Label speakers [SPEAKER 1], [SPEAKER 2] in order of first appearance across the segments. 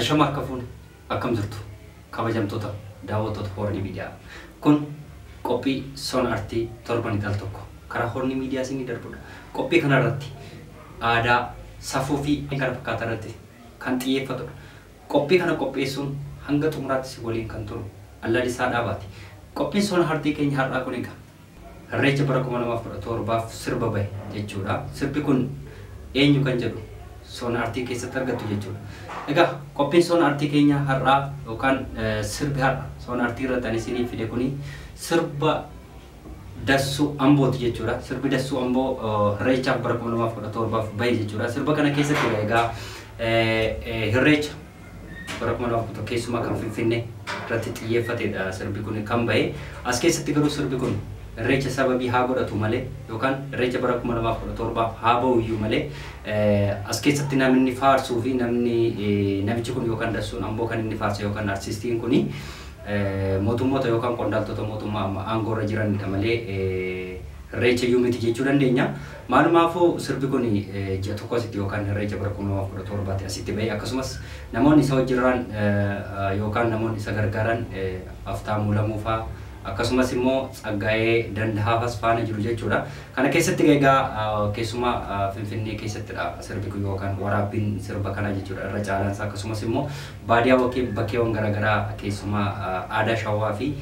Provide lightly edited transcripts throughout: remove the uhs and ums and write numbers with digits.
[SPEAKER 1] Ashama harka fuune akkam jirtu kabajamtoota daawwattoota Horni Miidiyaa. Kun qophii Sona Artii torbanitti al tokko karaa Horni Miidiyaa isinii darbudha. Qophii kanarratti aadaa, safuu fi kan kana fakkaatan irratti kan xiyyeeffatudha. Qophii kana qopheessuun hanga xumuraatti si waliin kan turu Allalisaa Dhaabaati. Qophiin Sona Artii keenya har'aa kun egaa Irreecha bara 2017 sirba bahe jechuudha. Sirbi kun eenyu kan jedhu Sona Artii keessatti argattu jechuudha. Egaa qophiin Sona Artii keenya har'aa yookaan sirbi har'a Sona Artii irratti ani isiniif fide kuni sirba Dassuu Ambooti jechuudha. Sirbi Dassuu Amboo Irreechaaf bara 2017 bahe jechuudha. Sirba kana keessatti egaa Irreecha bara 2017 keessumaa kan Finfinnee irratti xiyyeeffatedha sirbi kun kan bahe. As keessatti garuu sirbi kun Irreecha sababii haa godhatu malee yookaan Irreecha bara 2017 haa bahu iyyuu malee as keessatti namni faarsuu fi namni namichi kun yookaan Dassuun Amboo kan inni faarse yookaan artistiin kuni mootummoota yookaan qondaaltota mootummaa amma aangoo irra jiranidha malee Irreecha iyyuu miti jechuu dandeenya. Maalumaafuu sirbi kun ji'a tokko asitti yookaan Irreecha bara 2017 asitti bahe. Akkasumas namoonni isa hojirraan yookaan namoonni isa gargaaran Aftaamuu Lamuufaa akkasumas immoo Tsaggaayee Dandahaafas faana jiru jechuudha. Kana keessatti egaa keessumaa Finfinnee keessattidha sirbi kun yookaan waraabbiin sirba kanaa jechuudha irra caalaansa. Akkasumas immoo baadiyyaa bakkeewwan garaagaraa keessumaa aadaa Shawaa fi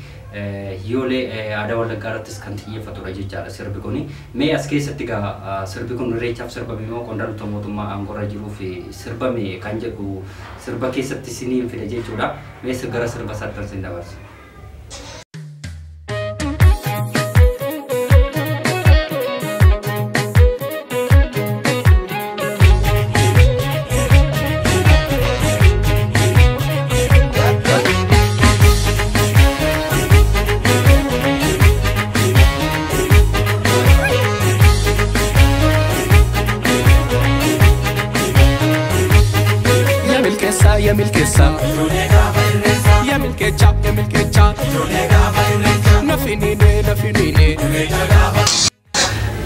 [SPEAKER 1] Hiyoolee aadaa Wallaggaa irrattis kan xiyyeeffatudha jechaadha sirbi kuni. Mee as keessatti egaa sirbi kun Irreechaaf sirbame moo qondaaltota mootummaa aangoo irra jiruuf sirbame kan jedhu sirba keessatti isiniin fide jechuudha. Mee gara sirba isaatti isin dabarsa.
[SPEAKER 2] Ya milkeessa, ya milkecha, ya milkecha, nafinine, nafinine.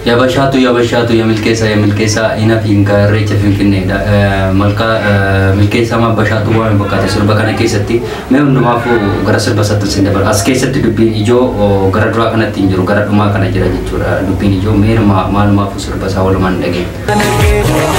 [SPEAKER 1] Yabashaatu, yabashaatu, ya milkeessa, ya milkeessa, inafiin Irreecha Finfinneedha. Malkaa milkeessaa ma bashaatu waan fakkaata sirba kana keessatti. Mee hundumaafuu gara sirba isaatti isin dabala. As keessatti dubbiin ijoo gara duraa kanatti hin jiru, gara dhumaa kana jira jechuudha. Dubbiin ijoo mee maalumaafuu sirba isaa walumaan dhageenya.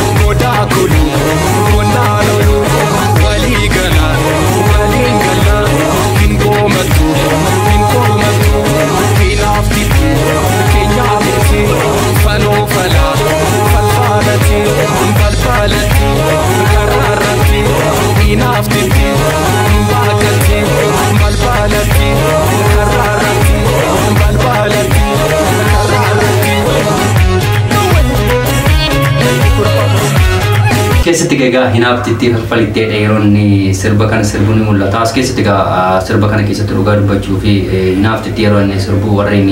[SPEAKER 1] Keessatti egaa hinaaftitti falfalitteedha yeroo inni sirba kana sirbu ni mul'ata. As keessatti egaa sirba kana keessatti dhugaa dubbachuu fi hinaaftitti yeroo inni sirbu warreen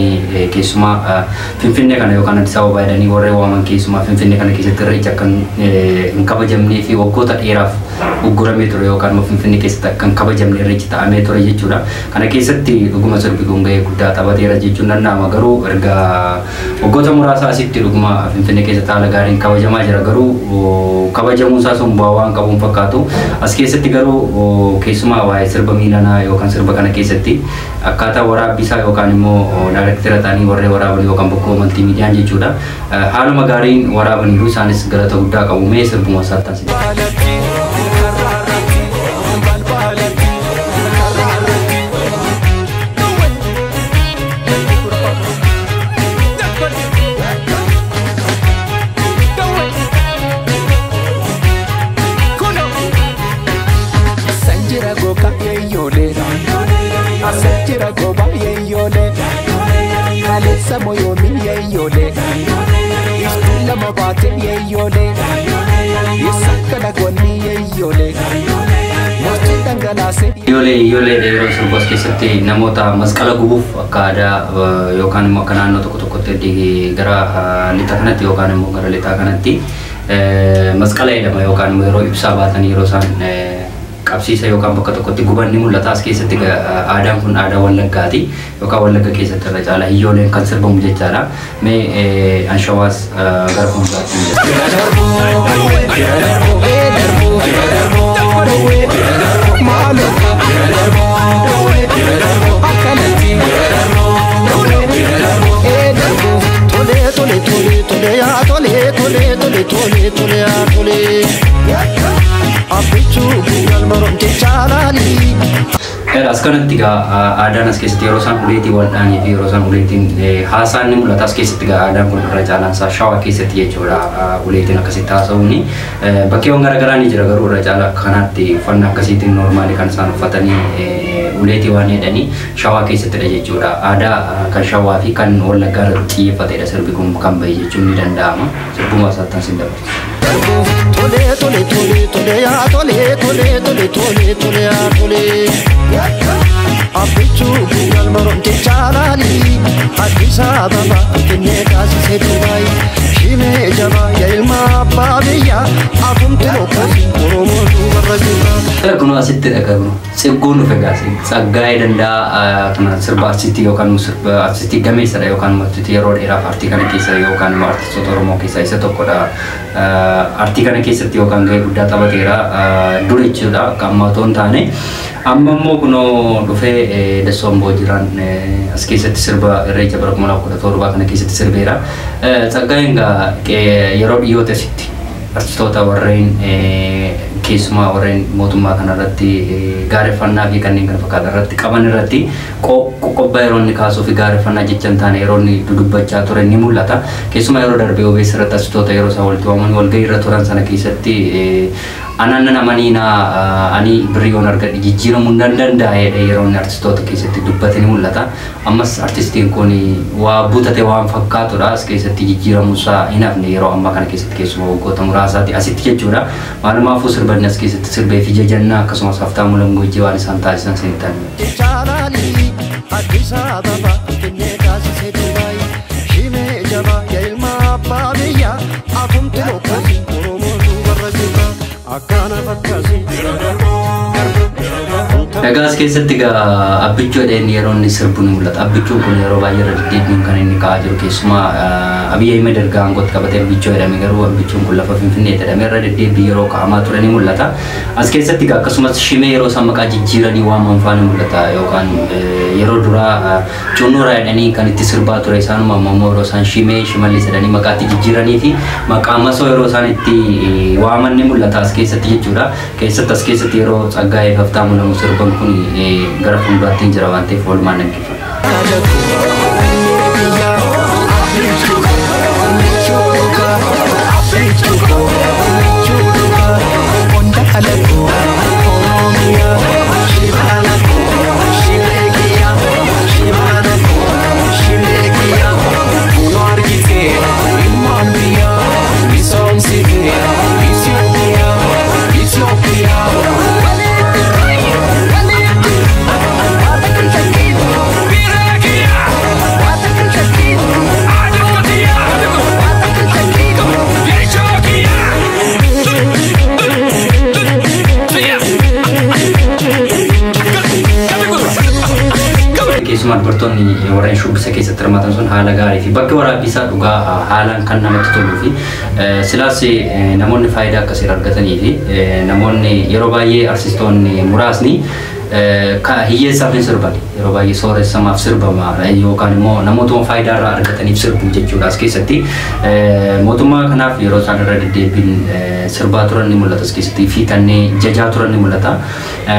[SPEAKER 1] keessumaa Finfinnee kana yookaan Addis Ababaa jedhanii warreen waaman keessumaa Finfinnee kana keessatti Irreecha akka hin kabajamnee fi waggoota dheeraaf ugguramee ture yookaan immoo Finfinnee keessatti akka hin kabajamne Irreechi ta'amee ture jechuudha. Kana keessatti dhuguma sirbi kun gahee guddaa taphateera jechuun danda'ama. Garuu erga waggoota muraasa asitti dhuguma Finfinnee keessatti haala gaariin kabajamaa jira. Garuu kabajamuun isaa sun bu'aa waan qabuun fakkaatu. As keessatti garuu keessumaa waa'ee sirba miilanaa yookaan sirba kana keessatti akkaataa waraabbii isaa yookaan immoo daayirektera ta'anii warreen waraaban yookaan bokkoo maltiimiidiyaan jechuudha. Haaluma gaariin waraabaniiru isaanis galata guddaa qabu. Mee sirbuma isaa taasisa.
[SPEAKER 2] Asajira goba yeyyole, kaleessa moyoomi yeyyole, iftuu lama baate yeyyole, isa kana goonni yeyyole, murtii dhangalaase.
[SPEAKER 1] Iyyoolee iyyoolee yeroo sirbu as keessatti namoota masqala gubuuf akka aadaa yookaan immoo akka naannoo tokko tokkotti gara lixa kanatti yookaan immoo gara lixaa kanatti masqala jedhama yookaan immoo yeroo ibsaa baatanii yeroo isaan qabsiisa yookaan bakka tokkotti guban ni mul'ata. As keessatti aadaan kun aadaa Wallaggaati yookaan Wallagga keessatti irra caala iyyooleen kan sirbamu jechaadha. Mee anshawaas gara fuulduraatti ni jira.
[SPEAKER 2] Tole tole tole ya tole tole tole tole tole ya tole Abbichu galmaromte chalali.
[SPEAKER 1] As kanatti egaa aadaan as keessatti yeroo isaan uleetii wal dhaanii fi yeroo isaan uleetiin haasaan ni mul'ata. As keessatti egaa aadaan kun irra caalaan isaa Shawaa keessatti jechuudha. Uleetiin akkasitti haasa'uuni bakkeewwan garaagaraa ni jira, garuu irra caalaa akka kanaatti uffannaa akkasiitiin normaalii kan isaan uffatanii uleetii waan jedhanii Shawaa keessattidha jechuudha. Aadaa kan Shawaa fi kan Wallaggaa irratti xiyyeeffatedha sirbi kun kan bahe jechuun ni danda'ama. Sirbuma isaatti sin dabarsu.
[SPEAKER 2] Tole tole tole tole ya tole tole tole tole tole ya tole Abbichu galmaromte chalali Addis Ababa Finfinnee taasise Dubaay Shimee jabaa yaa ilma abbaa biyyaa Afumti lokkosi Oromoo duubarra jira.
[SPEAKER 1] Kun asitti dhaga'amu. Tseggoon dhufe gaasi. Tsaggaa'ee Danda'a kana sirba artistii yookaan sirba artistii gameessadha yookaan artistii yeroo dheeraaf artii kana keessa yookaan artistoota Oromoo keessaa isa tokkodha. Artii kana keessatti yookaan gahee guddaa taphateera dur jechuudha, akka ammaa otoo hin taane. Amma immoo kunoo dhufee Dassoon Boojiraan as keessatti sirba Irreecha bara 2017 kana keessatti sirbeera. Tsaggaa'een egaa yeroo dhiyootti asitti artistoota warreen keessumaa warreen mootummaa kanarratti gaareffannaa fi kanneen kana fakkaatan irratti qaban irratti qoqqobbaa yeroo inni kaasuu fi gaareffannaa jecha hin taane yeroo inni dudubbachaa ture ni mul'ata. Keessumaa yeroo darbee OBS irratti artistoota yeroo isaan walitti waaman walgahii irra turan sana keessatti anaan nan amaniina ani birrii yoon argadhe jijjiiramuu nan danda'a jedhee yeroo inni artistoota keessatti dubbate ni mul'ata. Ammas artistiin kun waa butate waan fakkaatudha. As keessatti jijjiiramuusaa hin hafne yeroo ammaa kana keessatti, keessumaa waggoota muraasaati asitti jechuudha. Maalumaafuu sirbanni as keessatti sirbee fi jajannaa akkasumas Haftaamuu Lammii wajjin waan isaan taasisan seentan.
[SPEAKER 2] Chalali Addis Ababa Finfinnee taasise Dubaay Shimee jabaa yaa ilma abbaa biyyaa Afumti lokkosi Oromoo duubarra jira Akkana fakkaasi.
[SPEAKER 1] Egaa as keessatti egaa Abbichuu jedheen yeroo inni sirbu ni mul'ata. Abbichuun kun yeroo baay'ee irra deddeebiin kan inni ka'aa jiru, keessumaa Abiyyi Ahimad erga aangootti qabatee Abbichuu jedhame, garuu Abbichuun kun lafa Finfinnee jedhamee irra deddeebii yeroo ka'amaa ture ni mul'ata. As keessatti egaa akkasumas Shimee yeroo isaan maqaa jijjiiranii waaman fa'aa ni mul'ata, yookaan yeroo duraa Cunnuraa jedhanii kan itti sirbaa ture isaanuma, amma immoo yeroo isaan Shimee Shimallis jedhanii maqaatti jijjiiranii fi maqaa masoo yeroo isaan itti waaman ni mul'ata as keessatti jechuudha. Keessatti as keessatti yeroo Tsaggaa'ee fi Haftaamuu Lamuu sirban kun gara fuulduraatti hin jira waan ta'eef walumaan dhaggeeffatu. Keessumaa dubartoonni warreen shubbisa keessatti hirmaatan sun haala gaarii fi bakki waraabbii isaa dhugaa haalaan kan namatti toluu fi silaas namoonni faayidaa akkasii argatanii fi namoonni yeroo baay'ee artistoonni muraasni hiyyeessaaf hin sirban, yeroo baay'ee sooressamaaf sirbama yookaan immoo namootuma faayidaa irraa argataniif sirbu jechuudha. As keessatti mootummaa kanaaf yeroo isaan irra deddeebiin sirbaa turan ni mul'ata as keessatti fi kanneen jajaa turan ni mul'ata.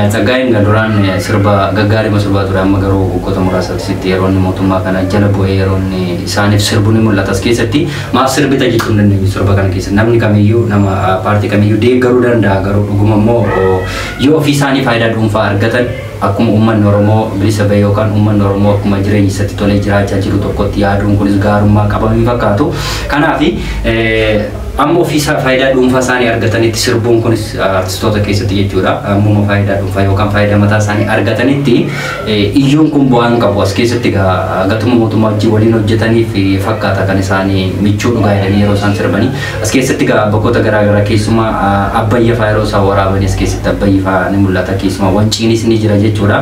[SPEAKER 1] Tsaggaa'een duraan sirba gaggaariima sirbaa ture, amma garuu waggoota muraasaatti yeroo inni mootummaa kana jala bu'ee yeroo inni isaaniif sirbu ni mul'ata as keessatti. Maaf sirbita jechuu hin dandeenyu. Sirba kana keessatti namni kamiyyuu nama paartii kamiyyuu deeggaruu danda'a, garuu dhuguma immoo yoo ofii isaanii faayidaa dhuunfaa argatan akkuma uummanni Oromoo bilisa bahe yookaan uummanni Oromoo akkuma jireenya isatti tolee jiraachaa jiru tokkotti yaaduun kunis gaarummaa qaba hin fakkaatu. Kanaaf amma ofii faayidaa dhuunfaa isaanii argatanitti sirbuun kunis artistoota keessatti jechuudha. Ammuma faayidaa dhuunfaa yookaan faayidaa mataa isaanii argatanitti iyyuun kun bu'aa hin qabu. As keessatti gatuma mootummaa wajjin waliin hojjetaniif fakkaata kan isaanii michuu dhugaa jedhanii yeroo isaan sirbanii. As keessatti bakkoota garaagaraa keessumaa Abbayya fa'aa yeroo isaan waraabanii as keessatti Abbayyi fa'aa ni mul'ata, keessumaa Wanciinis ni jira jechuudha.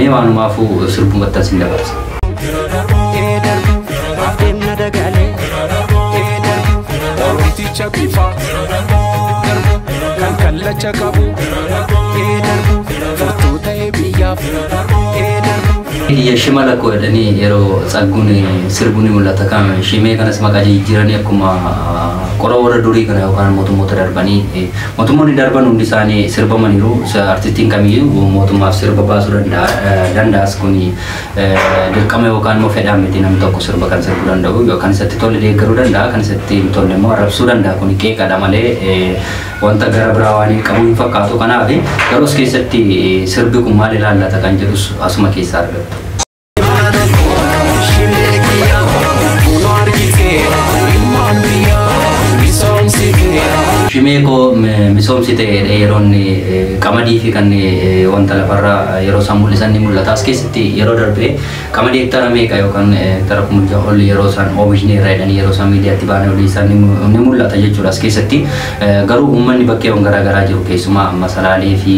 [SPEAKER 1] Mee waanumaafuu sirbuu maxxansi hin dabarsa.
[SPEAKER 3] Oromticha bifa kan kallacha. Kallacha qabu ee darbu furtuu ta'e biyyaaf ee darbu.
[SPEAKER 1] Shimala koo jedhanii yeroo tsagguun sirbuun ni mul'ata. Kan shimee kanas maqaa jijjiiranii akkuma qora warra durii kana yookaan mootummoota darbanii, mootummoonni darban hundi isaanii sirbamaniiru. Artistiin kamiyyuu mootummaaf sirba baasuu danda'as, kun dirqama yookaan immoo fedhaan miti. Namni tokko sirba kan sirbuu danda'u yookaan isatti tolle deeggaruu danda'a, kan isatti hin tolle immoo arrabsuu danda'a. Kun qeeqadha malee wanta gara biraa waan qabu hin fakkaatu. Kanaaf garuu as keessatti sirbi kun maal ilaallata kan jedhus asuma keessaa argattu.
[SPEAKER 3] Shimee kiyya kunoo argite ilmaan biyyaa misoomsite.
[SPEAKER 1] Shimee koo misoomsite yeroo inni qamadii fi kan wanta lafarraa yeroo isaan mul'isan ni mul'ata. As keessatti yeroo darbe qamadii hektara meeqa yookaan hektara 6,000 ol yeroo isaan oomishni irra jedhanii yeroo isaan miidiyaatti ba'anii olii isaan ni mul'ata jechuudha as keessatti. Garuu uummanni bakkeewwan garaa garaa jiru, keessumaa amma Salaalee fi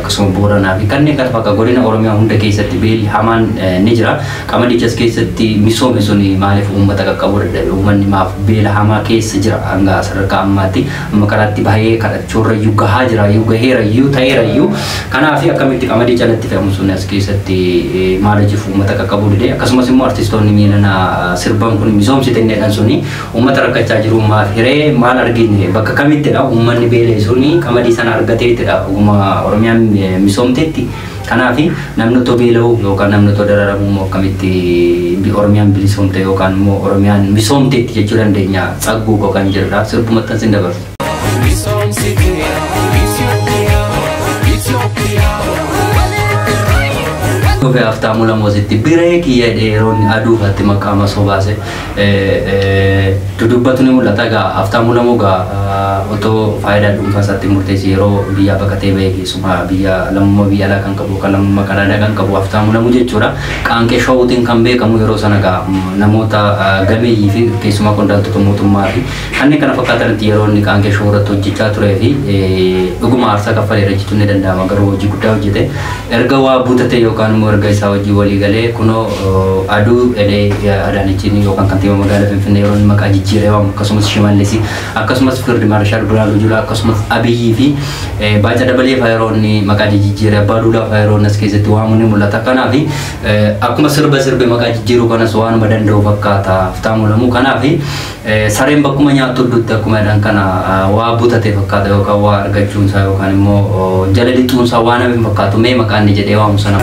[SPEAKER 1] akkasuma Booranaa fi kanneen kana fakkaatan godina Oromiyaa hunda keessatti beelli hamaan ni jira. Qamadichi as keessatti misoome sun maaliif uummata qaqqabuu dadhabe? Uummanni maaf beela hamaa keessa jira hanga sadarkaa ammaatti, amma karaatti bahee kadhachuurra iyyuu gahaa jira iyyuu, gaheera iyyuu, ta'eera iyyuu. Kanaaf akkamitti qamadii calatti fe'amu sun as keessatti maal hojiif uummata qaqqabuu dide? Akkasumas immoo artistoonni miilana sirban kun misoomsite inni jedhan suni uummata rakkachaa jiru maaf hiree maal argine? Bakka kamittidha uummanni beela'e suni qamadii sana argateetidha dhuguma Oromiyaan misoomteetti? Kanaaf namni otoo beela'u yookaan namni otoo dararamu immoo akkamitti Oromiyaan bilisoomte yookaan immoo Oromiyaan misoomteetti jechuu dandeenya? Tsagguu koo kan jedhudha sirbumatti sin dabarsu.
[SPEAKER 3] Misoomsite Itoophiyaa Itoophiyaa.
[SPEAKER 1] Dhufe Haftaamuu Lamoositti biree kiyya yeroo inni aduufatti maqaa masoo baase dudubbatu ni mul'ata. Egaa Haftaamuu Lamoo egaa otoo faayidaa dhuunfaa isaatti murteesse yeroo biyyaa baqatee bahee, keessumaa biyya lammummaa biyya alaa kan qabu, kan lammummaa Kanaadaa kan qabu Haftaamuu Lamuu jechuudha. Qaanqee showuutiin kan beekamu yeroo sana egaa namoota gameeyyii fi keessumaa qondaaltota mootummaa fi kanneen kana fakkaatanitti yeroo inni qaanqee show irratti hojjechaa turee fi dhuguma aarsaa kaffaleera jechuun ni danda'ama, garuu hojii guddaa hojjete. Erga waa butate yookaan immoo erga isaa hojii walii galee kunoo aduu edee Adaanechiin yookaan kantiibaa magaalaa Finfinnee yeroo inni maqaa jijjiiree waamu, akkasumas Shimallis, akkasumas Fiild Maarshaal Birhaanuu Juulaa, akkasumas Abiyyii fi Baaca Dabalee fa'aa yeroo inni maqaa jijjiiree, Abbaa Duulaa fa'aa yeroo inni as keessatti waamu ni mul'ata. Kanaaf akkuma sirba sirbe maqaa jijjiiruu kanas waanuma danda'u fakkaata Haftaamuu Lamuu. Kanaaf sareen bakkuma nyaattu dutti akkuma jedhan kana waa butate fakkaata yookaan waa argachuunsaa yookaan immoo jala lixuunsaa waan hafe hin fakkaatu mee maqaan inni jedhee waamu sana.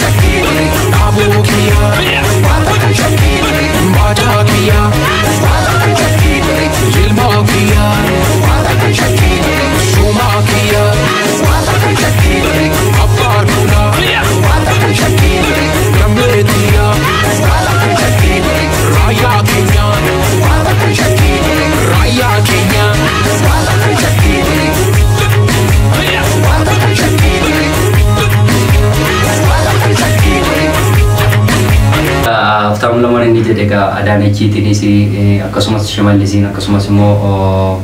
[SPEAKER 3] Abuu kiyya Baacaa kiyya Ilmaa kiyya Shumaa kiyya Abbaa Duulaa Gammee tiyya Raayyaa keenya Raayyaa keenya.
[SPEAKER 1] Haftaamuu Lamaan inni jedhe egaa Adaanechiitiinis, akkasumas Shimallisiin, akkasumas immoo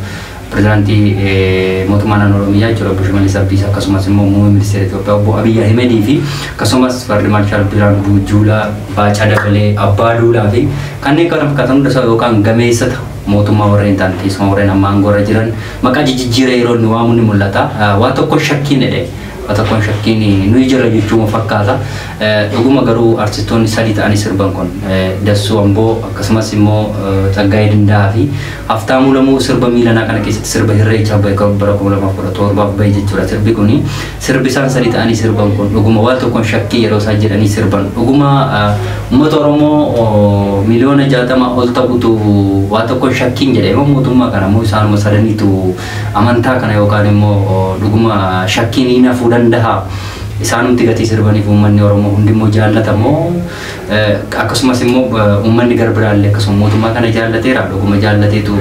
[SPEAKER 1] pirezidaantii mootummaa naannoo Oromiyaa jechuudha obbo Shimallis Abdiisaa, akkasumas immoo muummee ministeera Itoophiyaa obbo Abiyyi Ahimedii fi akkasumas Fiild Maarshaal Birhaanuu Juulaa, Baacaa Dabalee, Abbaa Duulaa fi kanneen kana fakkaatan hunda isaa yookaan gameessota mootummaa warreen ta'an, keessumaa warreen amma aangoo irra jiran maqaa jijjiiree yeroo inni waamu ni mul'ata. Waa tokko shakkiin jedhe, waa tokkoon shakkiin nuyi jirra jechuuma fakkaata. Dhuguma garuu artistoonni sadi ta'anii sirban kun, Dassuu Amboo, akkasumas immoo Tsaggaayee Danda'aa fi Haftaamuu Lamuu, sirba miilanaa kana keessatti sirba Irreechaa bahe bara 2017 bahe jechuudha. Sirbi kuni, sirbi isaan sadi ta'anii sirban kun, dhuguma waan tokkoon shakkii yeroo isaan jedhanii sirban, dhuguma uummata Oromoo miliyoona 60 ol ta'utu waa tokkoon shakkiin jedhe immoo mootummaa kana immoo isaanuma sadaniitu amantaa kana yookaan immoo dhuguma shakkiin hin hafuu danda'a? Isaanumti gatii sirbaniif uummanni Oromoo hundi immoo jaallatamoo, akkasumas immoo uummanni gara biraallee akkasuma mootummaa kana jaallateera? Dhuguma jaallateetu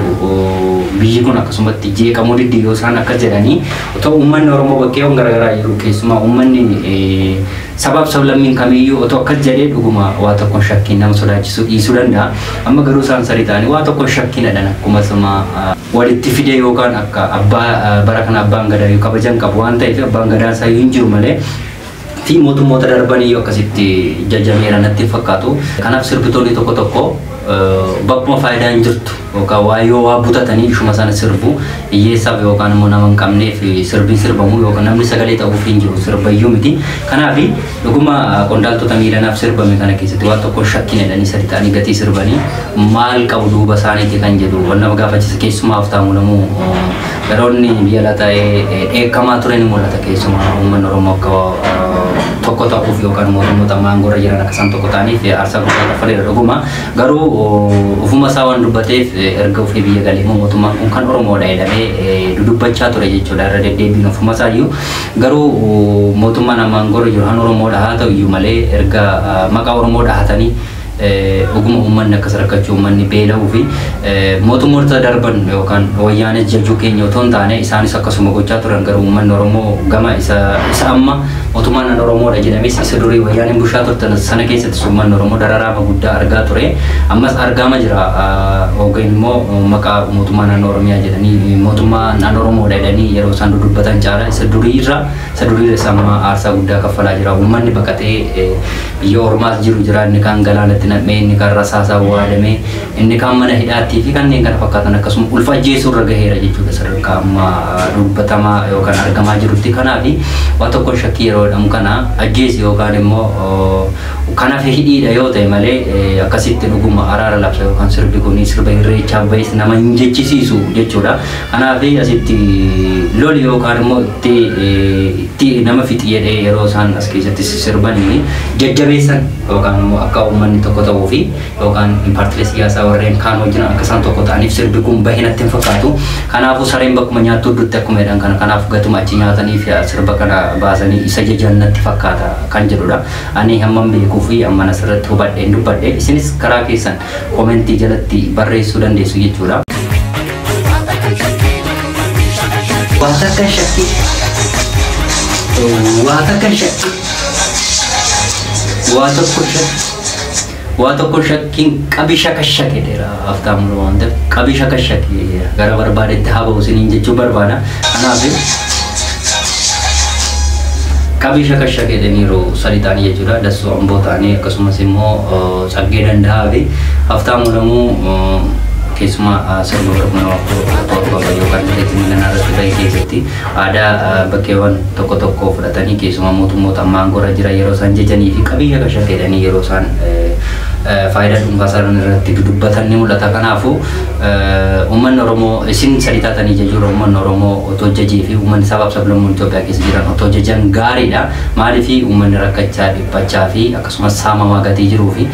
[SPEAKER 1] biyyi kun akkasumatti jeeqamuu diddi yoo isaan akkas jedhanii, otoo uummanni Oromoo bakkeewwan garaagaraa jiru, keessumaa uummanni Sabaaf sablammiin kamiyyuu otoo akkas jedhee dhuguma waa tokkoon shakkiin nama sodaachisuu dhiisuu danda'a. Amma garuu isaan sadii ta'anii waa tokkoon shakkiin jedhan akkuma sama walitti fide yookaan akka abbaa bara kana abbaan gadaa kabajan qabu waan ta'eef abbaan gadaa isaa hin jiru malee fi mootummoota darbanii akkasitti jajameera natti fakkaatu. Kanaaf sirbitoonni tokko tokko bakkuma faayidaan hin jirtu yookaan waa yoo waa butatanii ishuma sana sirbu hiyyeessaaf yookaan immoo nama hin qabneef sirbiin sirbamu yookaan namni sagalee ta'uuf hin jiru sirbayyuu miti. Kanaaf dhuguma qondaaltota miidhanaaf sirbame kana keessatti waan tokko shakkiin jedhanii sadi ta'anii gatii sirbanii maal qabu duuba isaaniiti kan jedhu waan nama gaafachiisa. Keessumaaf ta'amu namuu yeroonni biyya alaa taa'ee dheekkamaa ture ni mul'ata. Keessumaa uummanni Oromoo akka tokko ta'uuf yookaan mootummoota aangoo irra jiran akka isaan tokko ta'aniif aarsaa guddaa kaffaleera dhuguma. Garuu ofuma isaa waan dubbateef erga ofii biyya galee immoo mootummaan kun kan Oromoodha jedhamee dudubbachaa ture jechuudha irra deddeebiin ofuma isaa iyyuu. Garuu mootummaan amma aangoo irra jiru kan Oromoodha haa ta'u iyyuu malee erga maqaa Oromoo dhahatanii dhuguma uummanni akkas rakkachuu, uummanni beela'uu fi mootummoota darban yookaan wayyaanee jajuu keenya otoo hin taane isaanis akkasuma gochaa turan. Garuu uummanni Oromoo gama isa amma mootummaan nan Oromoodha jedhames isa durii wayyaaneen bushaa turtan sana keessattis uummanni Oromoo dararaama guddaa argaa ture. Ammas argaama jira. Yookiin immoo maqaa mootummaa naannoo Oromiyaa jedhanii mootummaa naannoo Oromoodha jedhanii yeroo isaan dudubbatan caala isa duriirra isa amma aarsaa guddaa kaffalaa jira. Uummanni baqatee biyya ormaas jiru jira, inni kaan galaanatti nam'ee, inni kaan rasaasaa waadamee, inni kaan mana hidhaattii fi kanneen kana fakkaatan akkasuma ulfa ajjeesuu irra gaheera jechuudha sadarkaa amma dubbatamaa yookaan argamaa jirutti. Kanaaf waa tokko shakkii yeroo jedhamu kana ajjeesi yookaan immoo kanaaf hidhiidha yoo ta'e malee akkasitti dhuguma araara labsa yookaan sirbi kun sirba irreechaa ba'es nama hin jechisiisu jechuudha. Kanaaf asitti loli yookaan immoo itti nama fixi jedhee yeroo isaan as keessatti sirbanii jajjabeessan yookaan immoo akka uummanni tokko ta'uu fi yookaan paartilee siyaasaa warreen kaan wajjin akka isaan tokko ta'aniif sirbi kun bahe natti hin fakkaatu. Kanaafuu sareen bakkuma nyaattu dutti akkuma jedhan kana kanaaf gatuma achi nyaataniif sirba kana baasanii isa jajan natti fakkaata kan jedhudha. Ani hammam beekuu fi amman asirratti hubadheen dubbadhe isinis karaa keessan koomentii jalatti barreessuu dandeessu jechuudha. Waa takka shakkii. Waa takka shakkii. Waa tokko shakkii. Waa tokko shakkiin qabi shakashake dheera aftaan waan ta'eef qabi shakashake gara barbaadetti haa ba'u isiniin jechuu barbaada. Kanaaf qabi shakashake jedhaniiru sadi ta'anii jechuudha. Dassuu Amboo ta'anii akkasumas immoo Tsaggee Danda'aa fi Haftaamuu Lamuu keessumaa sirba bara 2017 yookaan irreechi miilanaa irratti bahe keessatti aadaa bakkeewwan tokko tokko fudhatanii keessumaa mootummoota amma aangoo irra jiran yeroo isaan jajanii fi qabi shakashake jedhanii yeroo isaan faayidaa dhuunfaa isaanii irratti dudubbatan ni mul'ata. Kanaafuu uummanni Oromoo isin sadi taatanii jajuudha. Uummanni Oromoo otoo jajee fi uummanni sabaaf sablammoonni Itoophiyaa keessa jiran otoo jajan gaariidha. Maaliif uummanni rakkachaa dhiphachaa fi akkasumas saamamaa gatii jiruu fi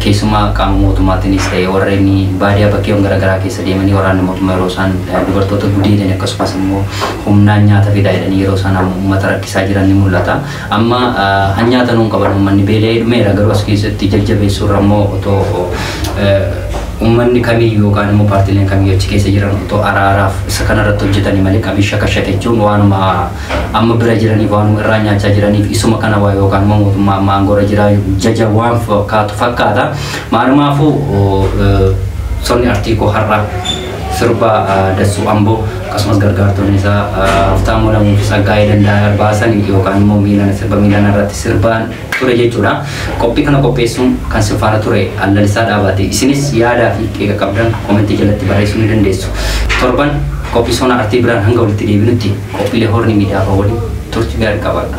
[SPEAKER 1] keessumaa qaama mootummaatiinis ta'e warreen baadiyyaa bakkeewwan garaagaraa keessa deemanii waraanni mootummaa yeroo isaan dubartoota gudeedan akkasumas immoo humnaan nyaata fidaa jedhanii yeroo isaan uummata rakkisaa jiran ni mul'ata. Amma nyaata nuun qaban uummanni beela'ee dhumeera. Garuu as keessatti jajjabeessuu irra immoo otoo uummanni kamiyyuu yookaan immoo paartileen kamiyyuu achi keessa jiran otoo araaraaf isa kanarratti hojjetanii malee qabii shakashake jechuun waanuma amma bira jiraniif waanuma irraa nyaachaa jiraniif isuma kana waa yookaan immoo mootummaa amma aangoo irra jira jaja waan fakkaatu fakkaata. Maalumaafuu sonni artii koo har'a sirba Dassuu Amboo akkasumas gargaartonni isaa Haftaamuu Lamuu fi Tsaggaayee Danda'aa baasan yookaan immoo miilana sirba miilana irratti sirbaan ture jechuudha. Qophii kana qopheessuun kan sin faana ture Allalisaa Dhaabaati. Isinis yaadaa fi qeeqa qabdan koomentii jalatti barreessuu ni dandeessu. Torban qophii sona artii biraan hanga walitti deebinutti qophiilee Horni Miidiyaa waliin turtii gaarii qabaadha.